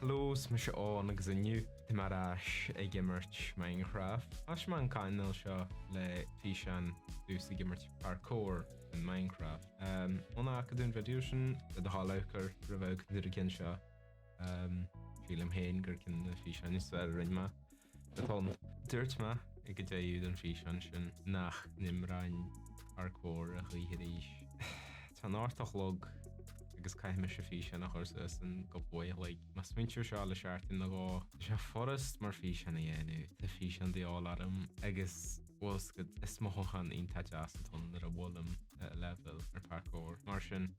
Hello, is mise Eoin agus inniu tá mé ar ais ag imirt Minecraft. Thosaigh mé an cainéal seo le físeán domhsa ag imirt parkour in Minecraft. Muna bhfaca tú an video sin, le do thoil amharc air roimh a amharcann tú ar an gceann seo. Sílim féin gur ceann de na físeáin is fearr a rinne mé. Atá. Dúirt mé ag an deireadh den físeán sin nach n-imreoinn parkour a choíche arís. Tá an 8 a chlog agus caithfidh mise físeán a chur suas in cúpla uair a chloig. Mé ag smaointiú ar seo le seachtain nó dhó. Tá sé furast mar físeán a dhéanamh. Tá físeán de dhíobháil orm agus bhfuil fhios agat, is mothúchán iontach deas atá ann nuair a bhuailim leibhéal ar parkour. Mar sin,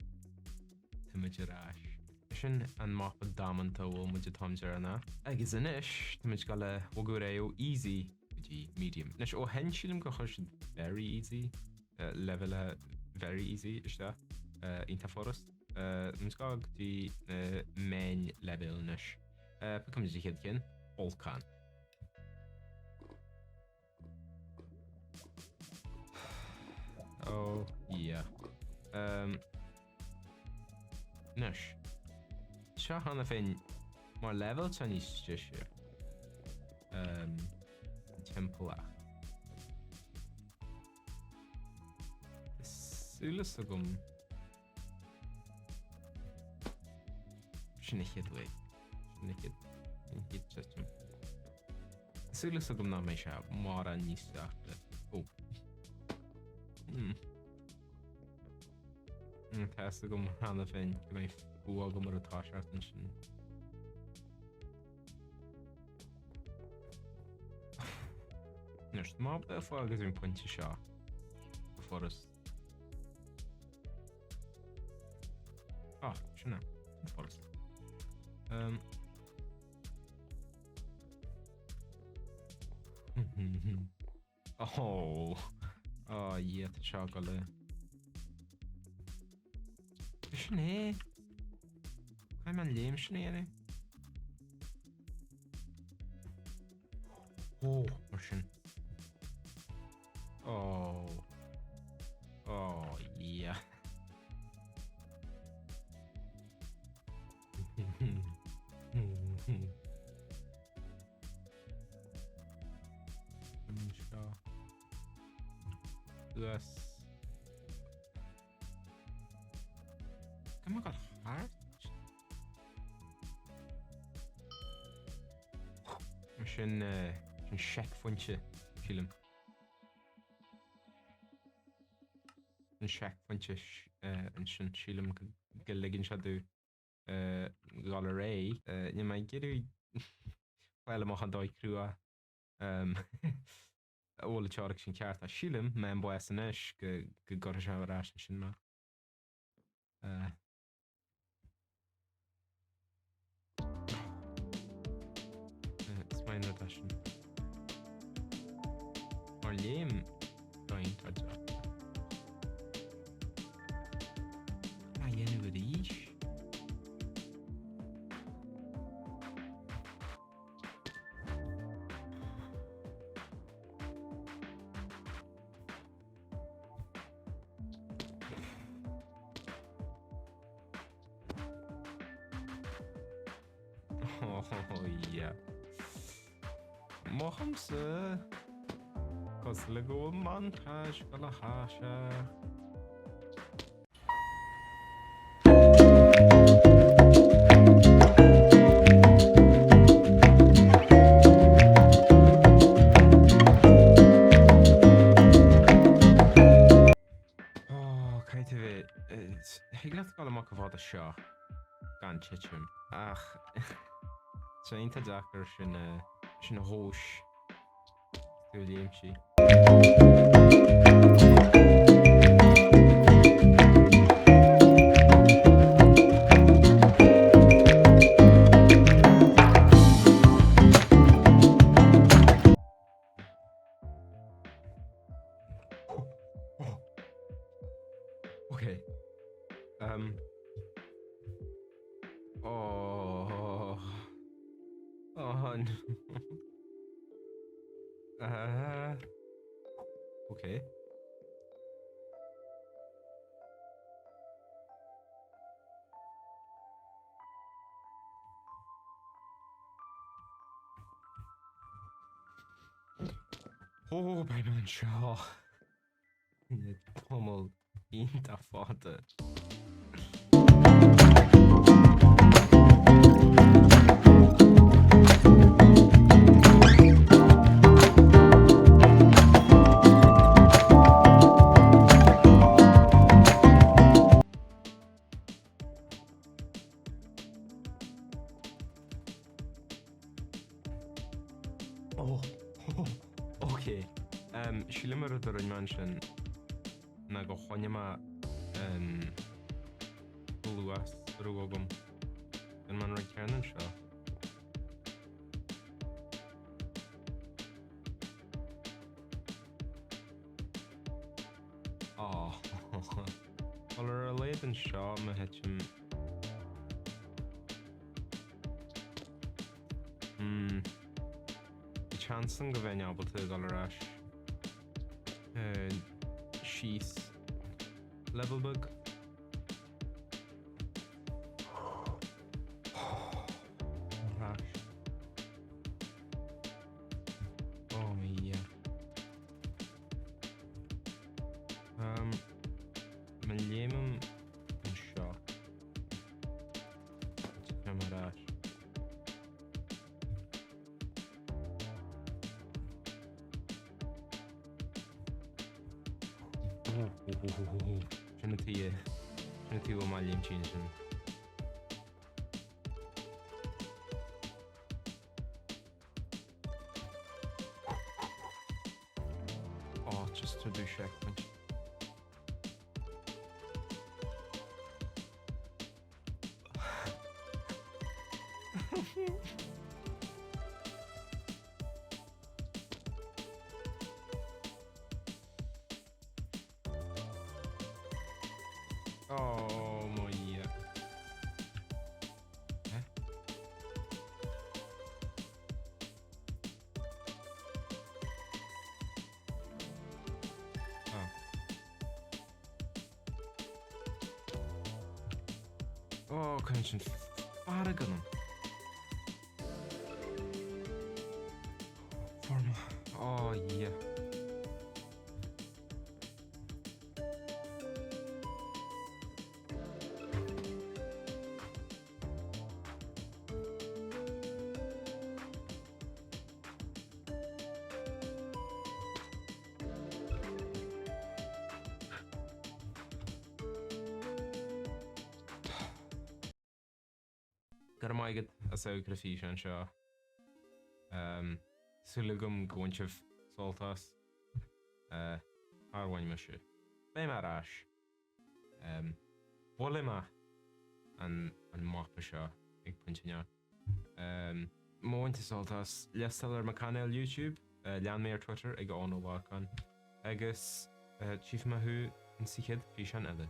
táimid ar ais. Sin an mapa damanta a bhfuil muid an t-am deireanach. Agus anois, tá muid ag dul a bhogadh ar aghaidh ó easy go dtí medium. Anois, ó shin sílim gur chuir siad very easy, leibhéal very easy isteach, iontach furast. Tá muid ag dul go dtí na meán-leibhéil anois. Piocfaidh muid an chéad cheann, bolcán. Oh, yeah. Um, anois. Seo cheana féin mar leibhéal tá níos deise. Um, timpeallacht. Súil agam Sin an chéad uair. Sin an chéad an chéad titim. Súil agam nach mbeidh sé mórán níos deacra. Ó. Hmm. Tá fhios agam cheana féin go mbeidh fuath agam ar an toiseacht ansin. Anois, má bheadh fáil go dtí an pointe seo, go furast. Ah, sin é. Sin furast. Um. oh. Oh, yeah, tá seo go le. Sin é. Caithfidh mé an léim sin a dhéanamh? Ó, mar sin. Oh. Oh, yeah. Seo. Suas. Come on, got heart. Sin sin seicphointe sílim. An seicphointe ansin sílim go ligeann sé domh dhul ar aghaidh. Níl mé ag iarraidh fáil amach an dóigh crua a bhfuil an teoiric sin ceart ach sílim, mé an bás anois go gcuirfidh sé ar ais ansin mé. Is maith an rud é sin. Mar léim iontach deacair. Cad a dhéanamh arís? Oh yeah. Mothaímse cosúil le go bhfuil montage go le haise. Oh, caithfidh tú bheith... Thig leat dul amach chomh fada seo gan titim, ach tá iontach deacair sin sin a thomhas. Tú léimsí. Ok. Um. Oh. Oh no. Uh. Ok. Ó, beidh mé anseo le tamall iontach fada. Oh, ok. Um, sílim an rud a rinne mé ansin ná gur choinnigh mé an luas a raibh agam. Rinne mé an rud céanna anseo. Oh, Bhuel ar a laghad anseo má thitim Hmm. Bhí seans ann go mbeinn ábalta dul ar ais síos level beag. Ar ais. Oh mo Dhia. Um, má léimim anseo. Titfidh mé ar ais. Sin an taobh, sin an taobh a bhfuil mé léimtí ansin. Oh, just to do checkpoint. Oh mo Dhia. Eh? Oh. Ó, cuireann sin fearg orm. Forma. Ó, Dhia. Go raibh maith agat as amharc ar an físeán seo. Súil agam go bhain sibh sult as. Char bhain mise. Beidh mé ar ais. Buailfidh mé an mapa seo ag pointe inteacht. Má bhain tú sult as, liostáil ar mo cainéal YouTube, lean mé ar Twitter ag Eoin Ó Lorcáin, agus tchífidh mé thú insa chéad físeán eile.